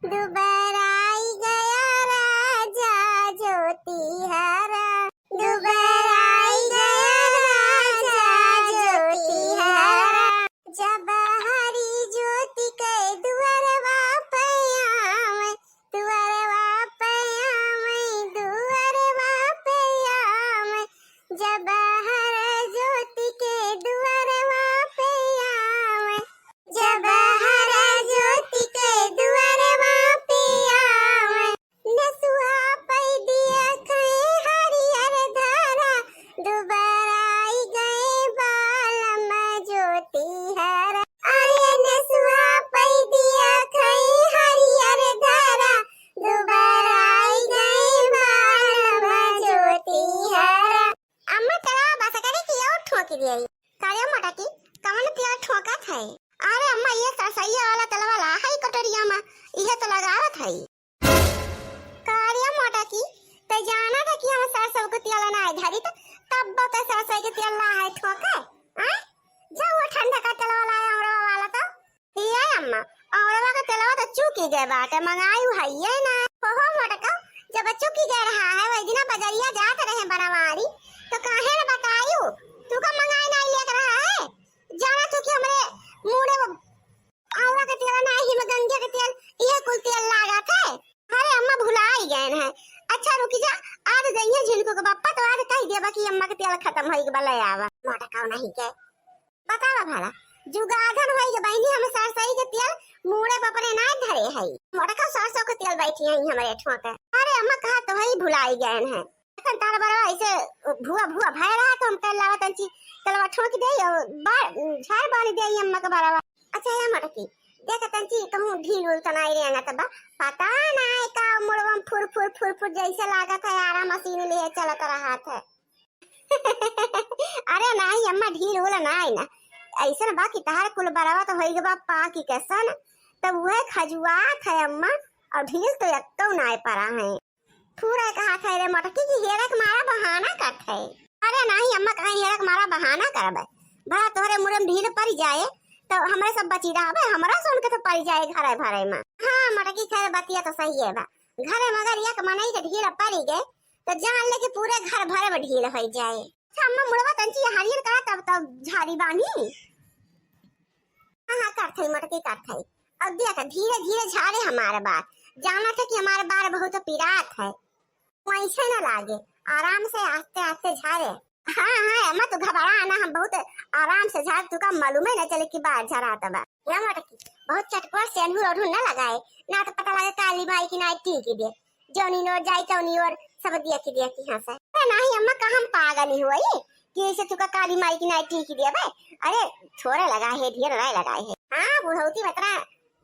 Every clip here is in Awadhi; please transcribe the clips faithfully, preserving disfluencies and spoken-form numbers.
दुबराई गया राजा ज्योतिहारा, दुबराई गया राजा ज्योतिहारा। जब हरी ज्योति के दुअरवा पे आवे, दुअरवा पे आवे, दुअरवा पे आवे। जब हर ज्योति के दुअरवा पे आवे, जब हर ज्योति के दुअरवा पे आवे। नसुहा पै दिया खै हरियर धारा, दुबराई गए बालम ज्योतिहारा। अरे नसुहा पै दिया खै हरियर धारा, दुबराई गए बालम ज्योतिहारा। अम्मा, तेलवा बस करे कि और ठोंकी दिया? कारे मोटकी, कवन तेल ठोंकत है? अरे अम्मा, ये सरसैया वाला तेलवा ला है कटोरिया में, इहे तो लगावत है। कारे मोटकी, ते जाना था कि हम सरसों के तेल ना धरी, तो तब ते सरसों के तेल ला है ठोंके? आय? जा वो ठंडा का तेलवा लाया औरवा वाला तो। ये अम्मा, औरवा का तेलवा तो चुकी गए बाटे, मंगाई है ये ना। हो हो मोटका, जब चुकी गए रहा है, वही दिना बजरिया जात रहे बनवारी, तो काहे न बतायू? तू का मंगाई ना लेके रहा है? जाना तू कि हमरे मुड़े वो औरा के तेल ना, हिम गंगे के तेल, इहे कुल तेल लागत है। अरे अम्मा भुलाई गए हैं। अच्छा रुकी जा, आज जइहे झिनकू के बप्पा तो आज कह देबा कि अम्मा के तेल खत्म होई के बा, ले आवा। मोटका नहीं के बतावा भला, जुगाधन होई के बहिनी, हम सरसई के तेल मूड़े बपरे ना धरे हई। मोटका सरसों के तेल बैठी हई हमरे ठोंके। अरे अम्मा कहा तो हई भुलाई गए हैं। अखन तार बरवा ऐसे भुआ भुआ भय रहा तो हम कह लावा तंची तेलवा ठोंक दे और बार झाड़ बानी दे अम्मा के बरवा। अच्छा या मोटकी, देख तंची कहूँ ढील उल तो नाई रे अंगत बा, पता नाई का मुड़वा में फुर फुर फुर फुर जैसे लागत है आरा मशीन लिए चलत रहा था। अरे नाही अम्मा, ढील उल नाही ना, ऐसन बा कि तहार कुल बरवा तो होई गवा पाकी के सन, तब उहे खजुआत है अम्मा, और ढील तो एक्को नाय परा है। फूरे कहा थे रे मोटकी कि हेरक मारा बहाना करत है। अरे नाही अम्मा, कहीं हेरक मारा बहाना करबे, भला तोहरे मुड़े में ढील पड़ जाए तो हमरे सब बची रहबे, हमरा सुन के तो पड़ जाए घरे भरे में। हाँ मोटकी, खैर बतिया तो सही है बा, घरे मगर एक मनई के ढील पड़ गए तो जान ले कि पूरे घर भरे में ढील होई जाए। अच्छा अम्मा, मुड़वा तंची हरियर करा तब तब झाड़ी बानी। हाँ हाँ, करत हई मोटकी, करत हई। अब देख धीरे धीरे झाड़े हमारे बार, जाना था कि हमारे बार बहुत पिरात है, वैसे न लागे, आराम से आस्ते आस्ते झाड़े। हाँ हाँ अम्मा, तू घबरा ना, हम बहुत आराम से झाड़, तू का मालूम है ना चले कि बार झरात बा। या मोटकी, बहुत चटकोर सेंधुर ओढ़ू न लगाए, ना तो पता लगे काली माई की नाई टीकी दे, जौनी ओर जाई तौनी ओर सब दिया की दिया की हाँ से। अरे नाही अम्मा, का हम पागल ही हुई कि ऐसे तू का काली माई की नाई टीकी देबे? अरे थोड़े लगाए है, ढेर नाई लगाए है। हाँ बुढ़ौती में इतना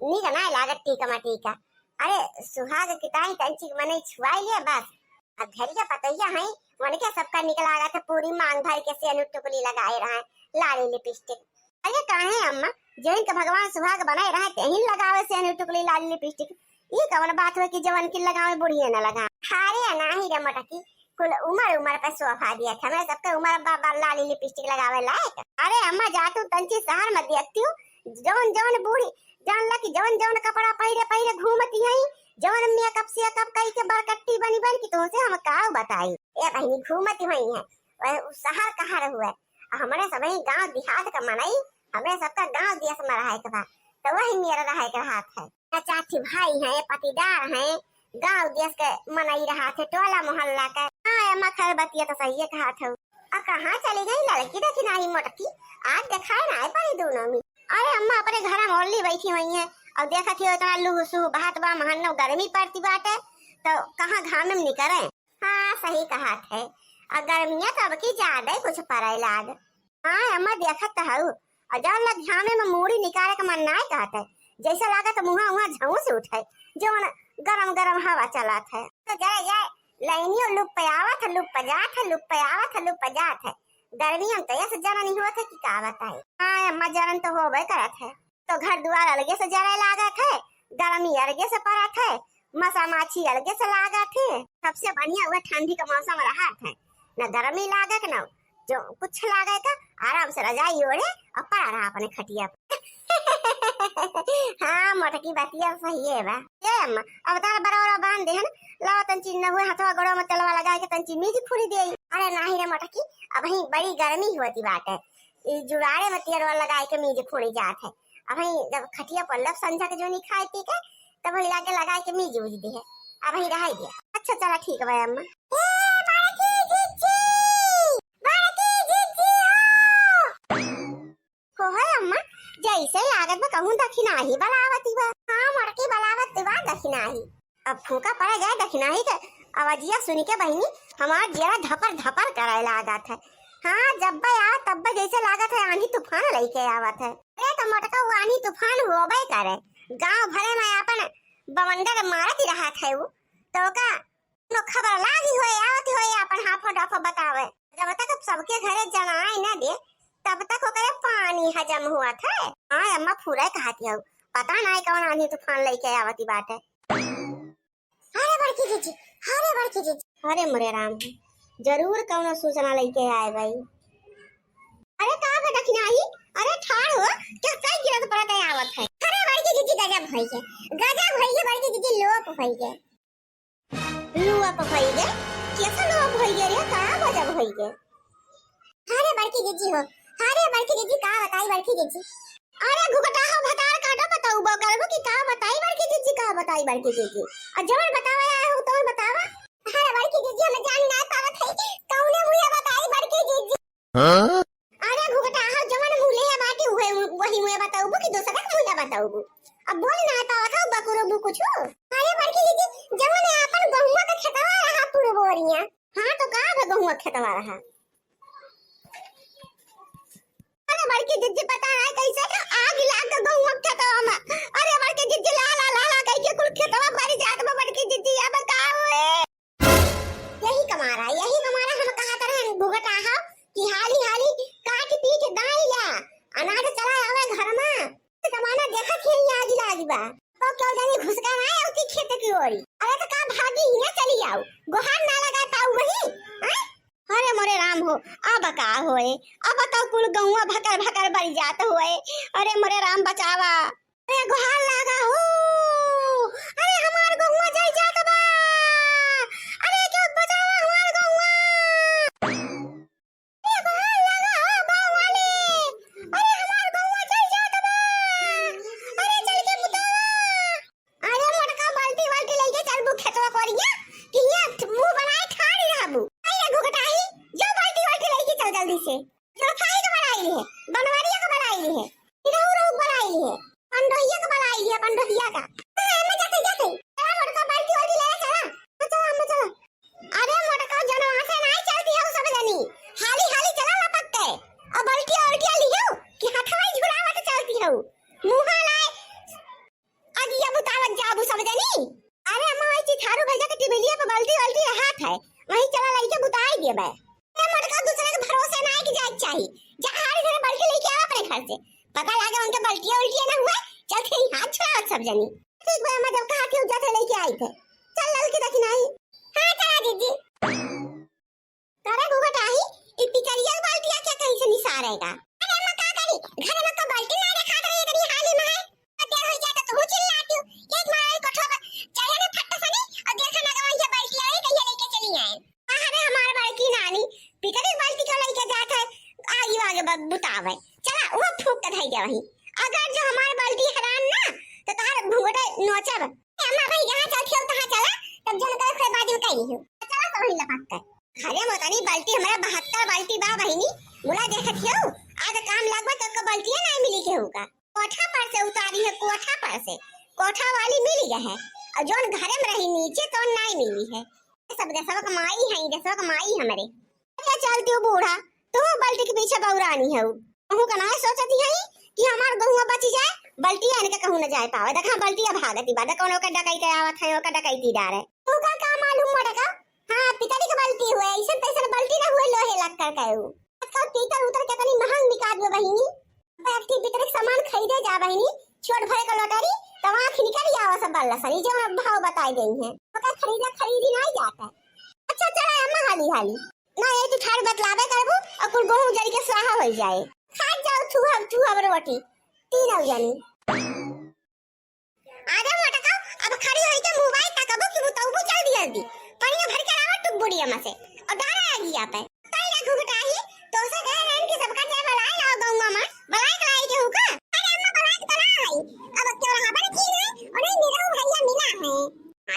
नीक नाई लागत टीका मा टीका। अरे सुहाग की ताई तंची के मनई छुआई ले बस। अब घरिया पतैया है, वनके सबका नीक लागत है, पूरी मांग भर के सेनुर टुकली लगाए रहे, लाली लिपस्टिक। अरे काहे अम्मा, जेहिन के भगवान सुहाग बनाए रहे, तेहिन लगावे सेनुर टुकली लाली लिपस्टिक। ई कवन बात हुए कि जवन की लगावे बुढ़िए न लगा? अरे नाही रे मोटकी, कुल उमर उमर पे शोभा दिया था, हमें सबके उमर बा, बा लाली लिपस्टिक लगावे लायक। अरे अम्मा जा तू तंची शहर में देखती हूँ, जवन जवन बूढ़ी जान ला कि जवन जवन कपड़ा पहिरे पहिरे घूमती है, जवन मेकअप सेकअप कई के बरकट्टी बनी बन की तुमसे हम का बताई। ए बहिनी घूमती हुई है, वह उ शहर कहाँ रहुए, हमरे सबही गांव देहात का मनई, हमरे सबका गांव देश में रहे के बा, तो वही मेरा रहे के रहत है। ना चाची भाई हैं, पटीदार हैं, गांव देश के मनई रहत है, टोला मोहल्ला के। हाँ अम्मा, खैर बतिया तो सही कहत हो। आ कहाँ चली गई लड़की देखी नाही मोटकी, आज देखाए ना पड़ी दोनों में। अरे अम्मा अपने घर में ओल्ली बैठी हुई है और देखत ही इतना लूह सुह बहत बा, महन्नो गर्मी पड़ती बाटे, तो कहाँ घाम में निकरे। हाँ सही कहत है, आ गर्मिया तो अब की ज्यादा ही कुछ पड़े लाग। हाँ अम्मा, देखत तो हऊ, और जौन लग घामे में मूड़ी निकाले के मन नाय कहत है, जैसे लागत मुहा उहा झौंस उठे, जौन गरम गरम हवा चलत है। तो जाए जाए, लाइनियो लुप पे आवत है, लुप पे जात है, लुप पे आवत है, लुप पे जात है। गर्मियों में तो ऐसे जननी होत है कि का बताई। हाँ अम्मा, जनन तो होबे करत है। तो घर दुआर अलगे से जरे लागत है, गर्मी अलगे से पड़त है, मसा माछी अलगे से लागत है। सबसे बढ़िया हुआ ठंडी का मौसम रहत है, न गर्मी लागे के न जो कुछ लागे का, आराम से रजाई ओढ़े और पड़ा रहा अपने खटिया पे। हाँ मोटकी, बतिया सही है बा। ए अम्मा, अब तार बरौरा बांध देहन, लावा तंची न हुए हथवा गोड़वा में तेलवा लगाए के तंची मीज फुरी दे। अरे नाही रे मोटकी, अबहीं बड़ी गर्मी होती बाटे, ई जुड़ाड़े में तेलवा लगाए के मीज फुरी जात है। अबहीं जब खटिया पर लब संझा के जोनी खाए पी के, तब वही लाके लगाए के मीज उज दे है। अबहीं रह दे। अच्छा चला ठीक बा अम्मा। ए बड़की जिज्जी, बड़की जिज्जी हो। हो है अम्मा, जैसे लागत बा कहूँ दखिनाही बलावती बा। हाँ मोटकी, बलावती बा दखिनाही। अब फूका पड़ जाए दखिनाही के आवाजिया सुन के बहिनी, हमार जियरा धपर धपर करे लागत है। हाँ जब्बे आवा तब्बे जैसे लागत है आंधी तूफान लइके आवत है। अरे तो मोटका वो आंधी तूफान होबे करे, गांव भरे में अपन बवंडर मारत ही रहत है वो, तो का नो खबर लागी होए, आवत होए, अपन हाफो डाफो बतावे। जब तक सबके घरे जनाए न दे, तब तक ओकरे पानी हजम हुआ था। हाँ अम्मा, फुरे कहती हूँ, पता नहीं कौन आंधी तूफान लेके आवती बाटे। अरे बड़की जीजी, अरे बड़की जीजी। अरे मोरे राम, जरूर कौनो सूचना लेके आए भाई। अरे का बा दखिनाही? अरे ठाड़ हो, क्या कई गिरत पड़त है आवत है। अरे बड़की जीजी, गजब होई है, गजब होई है बड़की जीजी, लोप होई है। लोप होई गे? कैसा लोप होई गे रे? का गजब होई गे? अरे बड़की जीजी हो, अरे बड़की जीजी का बताई बड़की जीजी। अरे घुघटा हो भतार काटो बताऊ बा करबो कि का बताई बड़की जीजी, का बताई बड़की जीजी। और जवन बतावे आए हो तवन बतावा। अरे बड़की जीजी हम जान ना पावत है, कौने मुँहे बताई बड़की जीजी। हाँ? अरे घुघटा हो, जवन मुँहे बाटी उहे, वही मुँहे बताऊबू कि दूसरा के मुँहे बताऊबू? अब बोल ना पावत हो बकुरुबू कुछ। अरे बड़की जीजी, जवन आपन गहुआ के खेतवा रहा पुरबोरिया। हाँ तो का बे गहुआ खेतवा रहा? अरे बड़की जीजी पता नहीं कैसे आग लाग के गहुआ खेतवा में। अरे बड़की जीजी ला ला ला ला कह के कुल खेतवा भरी जात बा बड़की जीजी, अब का होए? यही कमारा, यही कमारा हम कहत रहन भुगटा हा कि हाली हाली काट पीट दाई ला, अनाज चला आवे घर मा। जमाना देखत ही आज लागी बा, तो क्यों जानी घुसका ना आवती खेत की ओरी। अरे तो का भागी हिया चली आओ, गोहार ना लगा पाऊ वही, हैं? अरे मोरे राम हो, अब का होए, अब तो कुल गौवा भकर भकर बरी जात होए। अरे मोरे राम बचावा। अरे गोहार लागा हो, अरे हमार गौवा जल जात बा, अरे क्यों बचावा हमार गौवा। अरे गोहार लागा हो गाँव वाले, अरे हमार गौवा जल जात बा, अरे चल के बुतावा। अरे मोटका बाल्टी वाल्टी लेके चल बु खेतवा कोरिया, कि हिया मुँह बनाए ठाड़ी रहबू। अरे घुघटाही, जो बाल्टी वाल्टी लेके चल जल्दी से। चरखाही के बलाई है, बनवरिया के बलाई है, रहू रहू के बलाई है, पंडोहिया के बलाई है, पंडोहिया का। हाँ, अम्मा जाते, जाते। चला मोटका बाल्टी वाल्टी ले चला। हाँ, चला अम्मा चला। अरे मोटका जनवा से नाई चलती हो सब जनी। हाली हाली चला लपक के। और बाल्टिया उल्टिया लियो कि हथवा ही झुरावत चलती हो। मुँह लाए अगिया बुतावत जाबू सब जनी। अरे अम्मा, वही चिथारू भैया के टिबिलिया पे बाल्टी वाल्टी रहात है, वही चला लइके बुताई देबे। ए मोटका, दूसरे के भरोसे ना आए के जाए के चाही। जा हारी घरे बाल्टी लेके आवा अपने घर से। पता लागे उनके बाल्टिया उल्टिया ना हुए, चल थे हाथ छुड़ावत सब जनी। ठीक बा अम्मा, जब कहा थी जाते लेके आई थे। चल ललकी देखी नहीं। हाँ चला जीजी। करे घुघटाही, ई पितरिया के बाल्टिया क्या कहीं से निसारेगा? अरे अम्मा का करी, घर में तो बाल्टी ना रखा तो ये कहीं हाली में है। तो देर हो जाए तो तू चिल्लाती हो। एक मारे कोठवा पर चले ना फट्टा सनी और देखा ना गवा ये बाल्टी आई कहीं लेके चली आए। अरे हमार बड़की नानी पितरी बाल्टी का लेके जात है, आगे आगे ब-, बुतावे। चला वो फूक के धई दे वहीं। अगर जो हमार बाल्टी हरान ना तो तार घुघटा नोचब। ए अम्मा भाई जहाँ चलती हो तहाँ चला, तब जन कर खुद बाजू कहीं हो। चला तो वहीं लपक कर। अरे मोतनी, बाल्टी हमरा बहत्तर बाल्टी बा बहिनी, मुला देखत हियो, आज काम लगबा तो को बाल्टिया नाई मिली केहू का। कोठा पर से उतारी है, कोठा पर से, कोठा वाली मिली है, और जोन घरे में रही नीचे तो नाई मिली है। ये सब देशवा के माई है, देशवा के माई हमरे। अच्छा चलती हूँ बूढ़ा, तू बाल्टी के पीछे बौरानी है। कहूँ का नाई सोचती है कि हमार गहुआ बची जाए, बाल्टिया इनके कहूँ न जाए पावे। देखा बाल्टिया भागती बा, देखा ओकर डकैते आवत है, ओकर डकैती डारे। तू का, का मालूम मोटका? हाँ, पितरी के बाल्टी हुए, ऐसन तैसन बाल्टी ना हुए, लोहे लक्कड़ का ऊ। आजकल पीतल उतर कितनी महंग बिकात बा बहिनी। अब एक ठी पितरी के सामान खरीदे जा बहिनी, छोट भरे का लॉटरी, तब आँख निकल आवा सब बल्ला सरी, जो भाव बताई गई है। ओकर खरीदा खरीदी नहीं जाता। अच्छा चला अम्मा हाली हाली। ना ये तू ठाड़ बतलावे करबू, और कुल गहूँ जल के स्वाहा हो जाए। खा जाओ तू हम, तू हम रोटी, तीनों जनी। जल्दी पनिया भर के लावा टुकबुड़िया में से और डारा आगिया पे। कई ना घुघटाही, तो से कहे रहन कि सबका जाए बलाए लाओ गौवा में, बलाए के लाई के हुका? अरे अम्मा, बलाए के तो ना आई, अब क्यों रहा बन की है, और नहीं मिला भैया मिला है।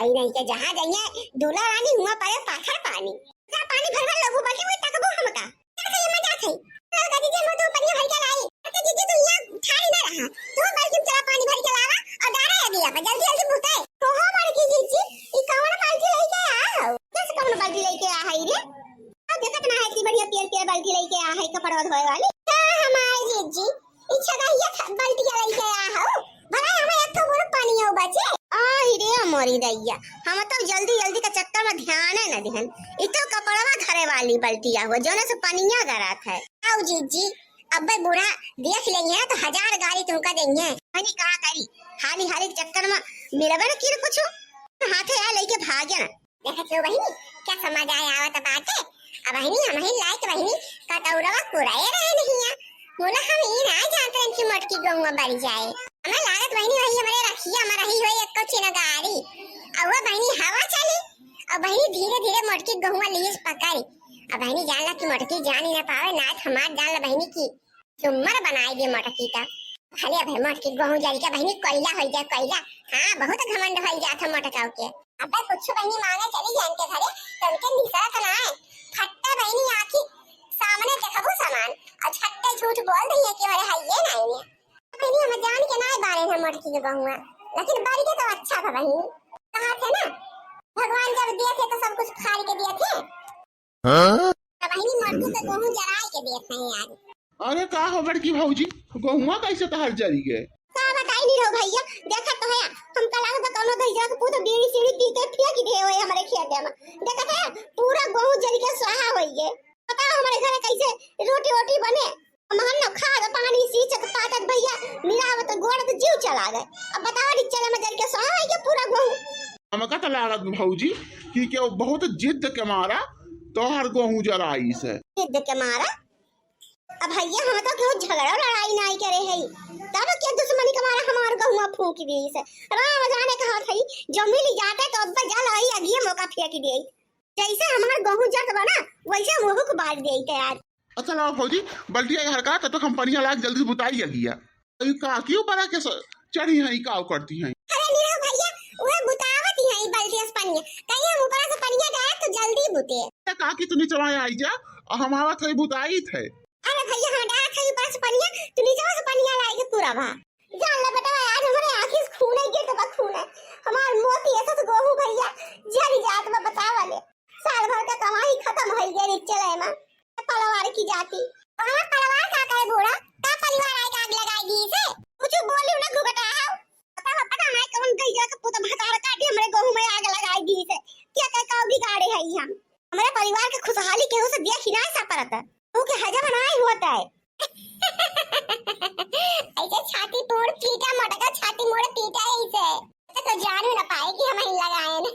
आई नहीं के जहाँ जाइए दूल्हा रानी हुआ पड़े पाथर पानी। जा पानी भर भर लगू, बल्कि वो तकबो हमका। अच्छा, ये मजाक है। चलो, जीजी, हम तो पनिया भर के लाई। अच्छा, जीजी, तू यहाँ ठाड़ी ना रहा। तू बल्कि चला पानी भर के लावा और डारा आगिया पे, जल्दी, जल्दी भूते। कहो बड़की जीजी, ई कौन बाल्टी लेके आ हो? कैसे कौन बाल्टी लेके आ है रे? अब देखत ना है, इतनी बढ़िया पियर पियर बाल्टी लेके आ है, कपड़वा धोए वाली। का हमारे जीजी, ई छगहिया थ-, बल्टिया लेके आ हो। भला हमें एक तो बूंद पनियो बचे। आई रे मोरी दैया, हम तो जल्दी जल्दी के चक्कर में ध्यान न दिहन। ई तो कपड़वा धरे वाली बल्टिया हो, जोने से पनिया गरात है। आओ जीजी, अब्बे बूढ़ा देख लेंगे तो हजार गाली तुमका देंगे। मनी का करी, हाली हाली के चक्कर में मिलबे न किन कुछ, हाथे आ लेके भागे न। देखत हो बहिनी, क्या समझ आए आवत बाटे। अब बहिनी, हम ही लायक बहिनी, कटौरवा कुराए रहे नहीं है। बोला हम ई ना जानते हैं कि मोटकी गहुआ बरी जाए। हमें लागत बहिनी वही हमारे रखिया में रही हुई एक चिनगारी। और वो बहिनी हवा चली, और बहिनी धीरे धीरे मोटकी गहुआ लीज पकड़ी। अब बहिनी जान ला कि मोटकी जान ही ना पावे, ना तो हमार जान ला बहिनी की सुम्मर बनाई दे मोटकी का। खाली अब मोटकी गहूं जल के बहिनी कोयला होई जाए, कोयला। हाँ, बहुत घमंड होई जात है मोटकाऊ के। अबे कुछ बहिनी माने चली जान के घरे, तो उनके निसरत ना है। फट्टे बहिनी आँखी सामने देखबू सामान, और झट्टे झूठ बोल दइए कि अरे है ये ना इन्हें। बहिनी हम जान के ना बारे हम मोटकी के गहुआ, लेकिन बरी के तो अच्छा था बहिनी। कहा थे ना, भगवान जब दिए थे तो सब कुछ फाड़ के दिए थे। हाँ? तो बहिनी मोटकी के गहूं जराए के देत हैं आज। अरे का हो बड़की भौजी, गहुआ कैसे तहर जरी गए? का बताई नी रहो भैया, देखत तो है, हमका लागत बा कौनो गैया के पूत बीड़ी सीड़ी पी के फेंक दे होए हमरे खेत में। देखत है, पूरा गहूं जरी के स्वाहा होई गए। बताओ हमरे घरे कैसे रोटी वोटी बने? हमहन न खाद पानी सींचत पाटत भैया, मिलावत गोड़त जीव चला गए। अब बताओ, रिक्शा में जल के सहा है के पूरा गहूं? हमका त लागत भौजी कि केहू बहुत जिद के मारा तोहर गहूं जराइस है। जिद के मारा? अब भैया, हम तो केहू झगड़ा लड़ाई नाई करे है, तब के दुश्मनी के मारा हमार गहुआ फूंक दीस है। राम जाने कहा थई, जो मिल जाते तो अब जल आई अगिए मौका फेंक दे। जैसे हमार गहूं जरत बा ना, वैसे हम ओहू को बार दे तैयार। अच्छा लाओ भौजी, बल्टिया घर का, तब तक हम पनिया लाग जल्दी से बुताई अगिया। अरे काकी ऊपर आके स-, चढ़ी हैं, काव करती हैं। अरे नीरव भैया, वह बुतावत ही हैं बल्टिया से पनिया। कहीं हम ऊपर से पनिया डाला तो जल्दी बुते। ए काकी, तू नीचे वहाँ आई जा, और हम आवत है बुताई थे। अरे भैया, हम डाला थे ऊपर से पनिया, तू नीचे से पनिया लाई के पूरा भा। जान ले बेटा, आज हमारे आँखी से खून है, गिर तो खून है। हमार मोती ऐसा तो गोहू भैया, जरी जात बा बतावा ले। साल भर का कमाई खतम होई गई रिक्शे में। पलवार की जाति। कहाँ पलवार का करे बूढ़ा? का परिवार आए के आग लगाई दी से? कुछ बोलियो ना घुघटा है। पता बा, पता है कौन गैया के पुत भतार काटी हमरे गहूं में आग लगाई दी से। क्या कह का बिगाड़े है यहाँ? हमरे परिवार के खुशहाली केहू से देख ही ना सा परत। तू के हजा बनाए होता है। ऐसे छाती तोड़ पीटा, मटका छाती मोड़ पीटा ऐसे। तो, तो जानू ना पाए कि हम ही लगाए ने।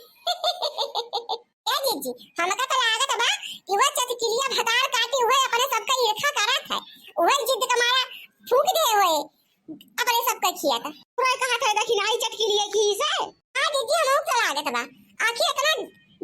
ए जीजी, हमका तो लागत बा कि वह चटकिलिया भतार काटी हुए अपने सबका ईर्खा करत है। वह जिद के मारा फूंक दे हुए अपने सबका खिया था। पूरा कहा था देखी नाई चटकिलिया की से। हाँ जीजी, हम तो लागत बा। आखिर इतना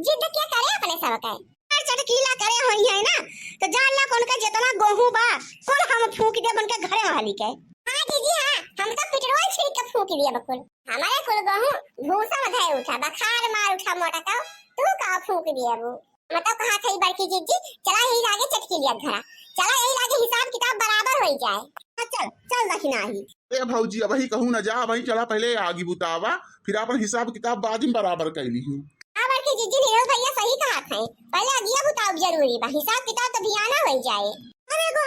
जिद क्या करे अपने सबका? अरे चटकीला करे होई है ना, तो जान ला कौन का जितना गोहूं बा, कुल हम फूंक दे बन के घरे वाली के। हाँ जीजी, हाँ, हम तो पेट्रोल छिड़क के फूंक दिए बकुल। हमारे कुल गहूं भूसा में धए उठा, बखार मार उठा मोटा का, तू का फूंक दिए वो। मतलब कहा था बड़की जीजी, चला यही लागे चटकी लिया घरा, चला यही लागे हिसाब किताब बराबर हो जाए। हाँ, चल, चल दखिना ही। ए भौजी, अबही कहूँ न जा, अबही चला पहले आगी बुतावा, फिर अपन हिसाब किताब बाद में बराबर कर ली हूँ। हाँ बड़की जीजी, नीरज भैया सही कहा था, पहले आगिया बुताव जरूरी बा, हिसाब किताब तो भियाना हो जाए। अरे एगो